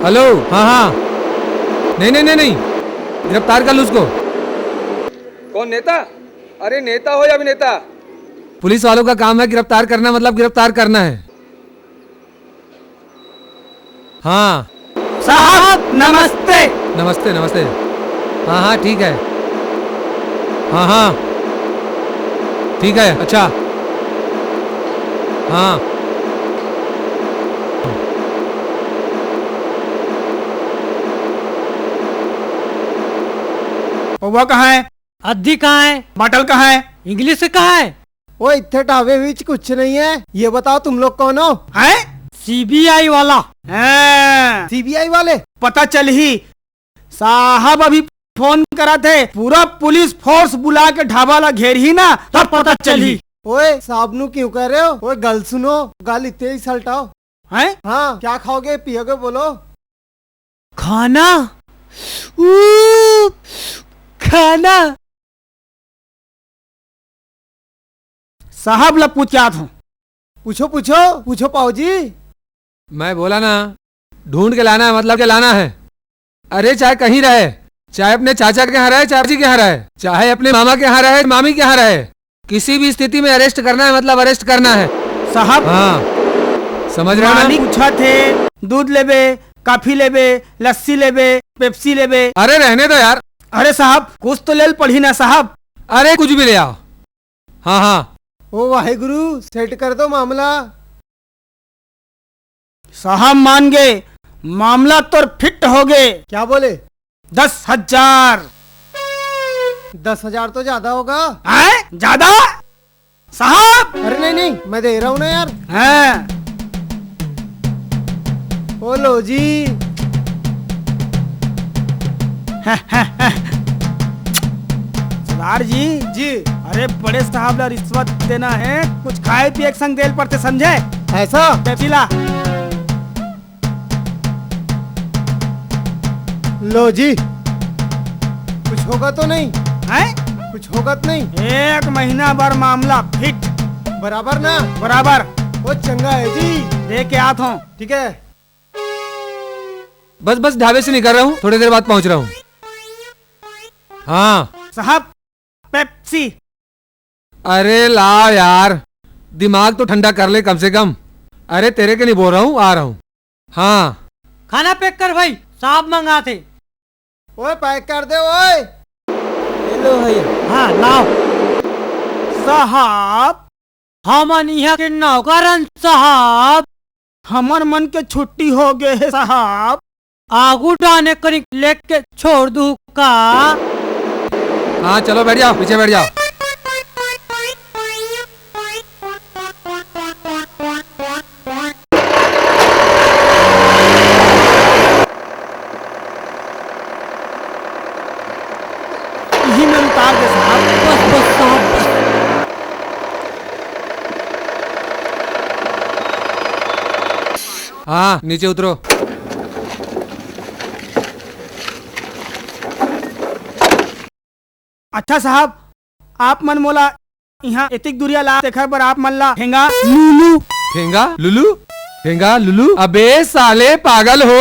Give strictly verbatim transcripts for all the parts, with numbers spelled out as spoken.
Hello, हाँ, हाँ। नहीं, नहीं, नहीं, नहीं। गिरफ्तार कर लो उसको। कौन नेता? अरे नेता हो या अभिनेता? पुलिस वालों का काम है गिरफ्तार करना, मतलब गिरफ्तार करना है। हाँ। साहब, नमस्ते। नमस्ते, नमस्ते। हाँ, हाँ, ठीक है। हाँ, हाँ। ठीक है, अच्छा। हाँ। पौवा कहाँ है? अद्धी कहाँ है? बाटल कहाँ है? इंग्लिश कहाँ है? ओ, इत्थे ढाबे बीच कुछ नहीं है। ये बताओ, तुम लोग कौन हो? हैं? सीबीआई वाला। हैं। सीबीआई वाले? पता चलही। साहब अभी फोन करा थे, पूरा पुलिस फोर्स बुला के ढाबा ला घेरही ना, तब पता चलही। ओए, साहब नू क्यों कह रहे हो? ओए, गल सुनो, गल इत्थे ही सलटाओ। हैं? हाँ, क्या खाओगे, पियोगे, बोलो। खाना? ऊ, खाना। साहब ला पूछ के आत हूँ। पूछो, पूछो, पूछो पाऊ जी। मैं बोला ना, ढूंढ के लाना है, मतलब के लाना है। अरे चाहे कहीं रहे, चाहे अपने चाचा के यहाँ रहे, चाहे जी के यहाँ रहे, चाहे अपने मामा के यहाँ रहे, मामी के यहाँ रहे, किसी भी स्थिति में अरेस्ट करना है, मतलब अरेस्ट करना है। साहब, हाँ, समझ रहे हो ना? मालिक पूछा थे, दूध लेबे, कॉफी लेबे, लस्सी लेबे, पेप्सी लेबे। अरे रहने दो यार। अरे साहब, कुछ तो लेल पड़ी ना साहब। अरे कुछ भी ले आओ। हाँ, हाँ। ओ वाहेगुरु, सेट कर दो मामला। साहब मान गए, मामला तोर फिट हो गए। क्या बोले? दस हजार। दस हजार तो ज्यादा होगा। हैं? ज्यादा? साहब! अरे नहीं, नहीं, मैं दे रहा हूँ ना यार। हैं? ओ लो जी। सरदार जी। जी। अरे बड़े साहब ला रिश्वत देना है, कुछ खाए पिए के संग देल पड़ते, समझे? ऐसा? पेप्सी ला। लो जी, कुछ होगा तो नहीं? हैं? कुछ होगा तो नहीं? एक महीना भर मामला फिट। बराबर ना? बराबर। वो चंगा है जी। दे के आत हूँ। ठीक है। बस, बस, ढाबे से निकल रहा हूँ, थोड़ी देर बाद पहुंच रहा हूँ। हाँ। साहब, पेप्सी। अरे लाओ यार, दिमाग तो ठंडा कर ले कम से कम। अरे तेरे के नहीं बोल रहा हूँ, आ रहा हूँ। हाँ। खाना पैक कर भाई, साहब मंगाथे। ओए पैक कर दे ओए। ये लो भैया। हाँ लाओ। साहब। हमन इहाँ के नौकर हन साहब। हमर मन के छुट्टी हो गे हे साहब। आगू डाहन कनिक लेग के छोड़ दूँ का? हाँ, चलो बैठ जाओ, पीछे बैठ जाओ। इही में उतार दे साहब। बस, बस साहब, बस। हाँ, नीचे उतरो। अच्छा साहब, आप मन मोला इहाँ एतिक दूरिहा ला, तेखर बर आप मन ला ठेंगा लुलू। ठेंगा लुलू? ठेंगा लुलू? अबे साले पागल हो,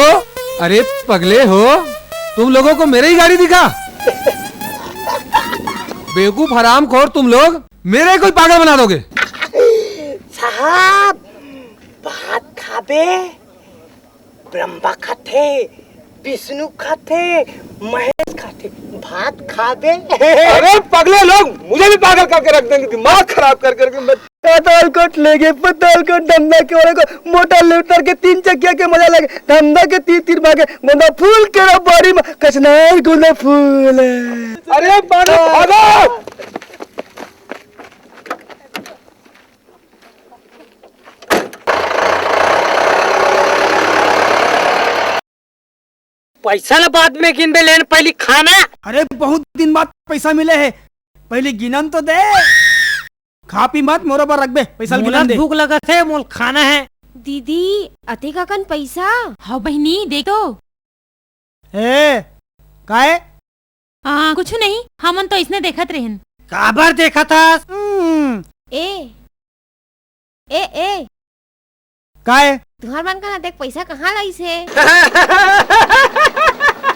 अरे पगले हो, तुम लोगों को मेरे ही गाड़ी दिखा? बेवकूफ हरामखोर तुम लोग, मेरे को ही पागल बना दोगे। साहब, भात खाबे? ब्रह्मा खाथे, विष्णु खाथे, महेश खाथे, भात खाबे। अरे पगले लोग, मुझे भी पागल करके रख देंगे, दिमाग खराब कर करके। मैं पातालकोट ले गे, पातालकोट धंधा के वाले को मोटर ले उतर के तीन चकिया के मजा लगे, धंधा के तीर तीर भागे, गोंदा फूल के बारी में कचनार गोंदा फूल। अरे पागल, भागो। पैसा ला बाद में गिनबे, लेन पहली खाना। अरे बहुत दिन बाद पैसा मिले हे, पहली गिनन तो दे। खा पी मत, मोरो बर रखबे, पैसा ला मोला गिनन दे। भूख लगत हे, मोला खाना हे। दीदी, अतेक अकन पैसा? हाँ बहिनी, देख तो। ए, काय? आ, कुछु नहीं, हमन तो इसने देखत रहेन। काबर देखत हस? हम्म। ए, ए, ए। काय? तुंहर मन का ना देख, पैसा कहाँ लाइस हे?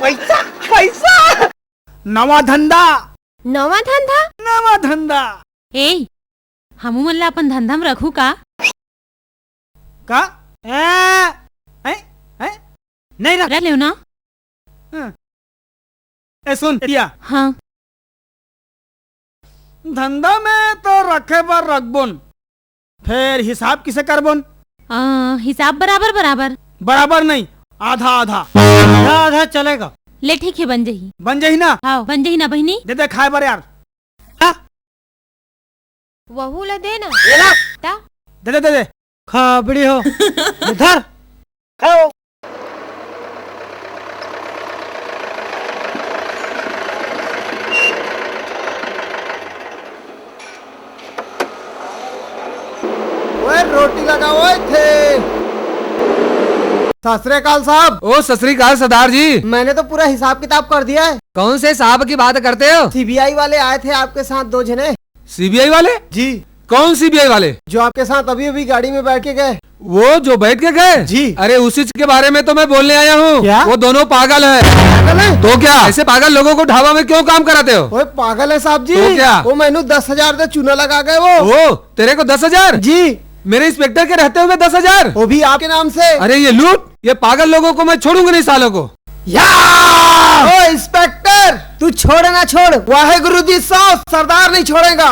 पैसा, पैसा। नवा धंधा। नवा धंधा? नवा धंधा। ए, हमू मन ला अपन धंधा म रखू का? का? ए, ए, ए? नहीं रख। रख लेव ना। हाँ। ए सुन, प्रिया। हाँ। धंधा में तो रखे बर रखबोन, फेर हिसाब किसे करबोन? आ, हिसाब बराबर बराबर। बराबर नहीं, आधा आधा। आधा आधा चलेगा। ले ठीक हे, बन जही। बन जही ना? हाँ, बन जही ना बहिनी? दे दे खाए बर यार। हाँ? वहू ला दे ना। ये ना। ता? दे दे दे दे। खाबड़ी हो। इधर। खाओ। ओए, रोटी लगाओ, ओए थे। सत श्री अकाल साहब। ओ, सत श्री अकाल सरदार जी। मैंने तो पूरा हिसाब किताब कर दिया है। कौन से साहब की बात करते हो? सीबीआई वाले आए थे आपके साथ दो जने। सीबीआई वाले? जी। कौन सीबीआई वाले? जो आपके साथ अभी अभी गाड़ी में बैठ के गए। वो जो बैठ के गए? जी। अरे, उसी के बारे में तो मैं बोलने आया हूँ। क्या? वो दोनों पागल है। पागल है? तो क्या? ऐसे पागल लोगों को ढाबा में क्यों काम कराते हो? ओए, पागल है साहब जी। तो क्या? वो मैंने दस हजार दे चूना लगा गए वो। ओ, तेरे को दस हजार? जी। मेरे इंस्पेक्टर के रहते हुए दस हजार? वो भी आपके नाम से। अरे, ये लूट, ये पागल लोगों को मैं छोड़ूंगा नहीं, सालों को। या! ओ इंस्पेक्टर, तू छोड़ ना छोड़, वाहेगुरु जी सौ सरदार नहीं छोड़ेगा।